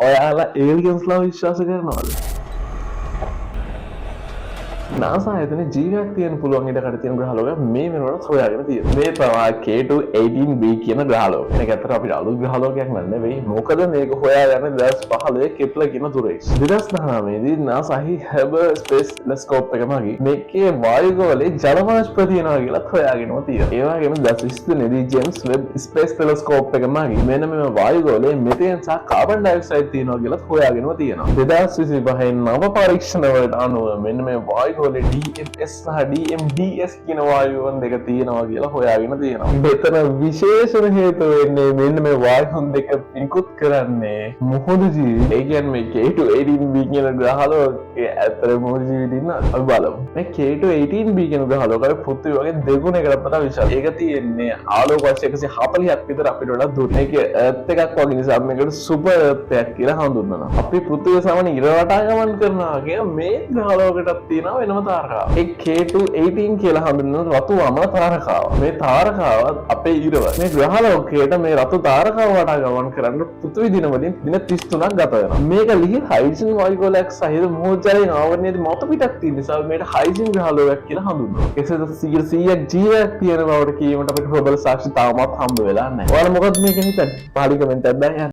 ඔයාලා ඒලියන්ස්ලා විශ්වාස කරනවද? නාසා ආයතනයේ ජීවයක් තියෙන පුළුවන් ඉඩකඩ තියෙන ග්‍රහලෝකයක් මේ වෙනකොට හොයාගෙන තියෙනවා. මේ තමයි K218b කියන ග්‍රහලෝකය. මේක ඇත්තට අපිට අලුත් ග්‍රහලෝකයක් නන් නෙවෙයි. මොකද මේක හොයාගන්නේ 2015 කෙප්ලර් කියන දුරේක්ෂ. 2019 දී නාසා හි හබල් ස්පේස් ටෙලිස්කෝප් එක මගින් මේකේ වායුගෝලයේ ජල වාෂ්ප තියෙනවා කියලා හොයාගෙනම තියෙනවා. ඒ වගේම 2023 දී ජේම්ස් වෙබ් ස්පේස් ටෙලිස්කෝප් එක මගින් මෙන්න මෙම වායුගෝලයේ මෙතේන් සහ කාබන් ඩයොක්සයිඩ් තියෙනවා කියලා හොයාගෙනම තියෙනවා. 2025 නව පරීක්ෂණ වලට අනුව මෙන්න මේ වායුගෝලයේ DMS සහ DMDS කියන වායුවන් දෙක තියෙනවා කියලා හොයාගෙන තියෙනවා. මෙතන විශේෂම හේතුව වෙන්නේ මෙන්න මේ වායුන් දෙක නිකුත් කරන්නේ මුහුදු ජීවි. ඒ කියන්නේ මේ K218b කියන ග්‍රහලෝකයේ ඇත්තට මුහුදු ජීවි ඉන්නවා. අපි බලමු. මේ K218b කියන ග්‍රහලෝකය පෘථිවිය වගේ දෙගුණයකට වඩා විශාලයි. ඒක තියෙන්නේ ආලෝක වර්ෂ 140ක් විතර අපිට වඩා දුර. මේක අර්ත් එකක් වගේ නිසා මේකට සුපර් අර්ත් එකක් කියලා හඳුන්වනවා. අපි පෘථිවිය සාමාන්‍ය ඉර වටා ගමන් කරනවා වගේ මේ ග්‍රහලෝකයටත් තියෙනවා වෙනම තාරකාවක්. ඒ K218 කියලා හඳුන්වන රතු අමන තාරකාව. මේ තාරකාවත් අපේ ඉර වගේ. මේ ග්‍රහලෝකයට මේ රතු තාරකාව වටා ගමන් කරන්න පෘථිවි දින වලින් දින 33ක් ගත වෙනවා. මේක ලිහිල් හයිඩ්‍රජන් වායුගෝලයක් සහිත මුහුදු ජලයෙන් ආවරණය වී මතු පිටක් තියෙන නිසා මේකට හයිඩ්‍රජන් ග්‍රහලෝකයක් කියලා හඳුන්වනවා. කෙසේ වෙතත් 100%ක් ජීවයක් තියෙන බවට කීමට අපිට ප්‍රබල සාක්ෂි තාමත් හම්බ වෙලා නැහැ. ඔයාලා මොකද්ද මේක හිතන්නේ? පහලින් කමෙන්ට් එකක් දාන්න.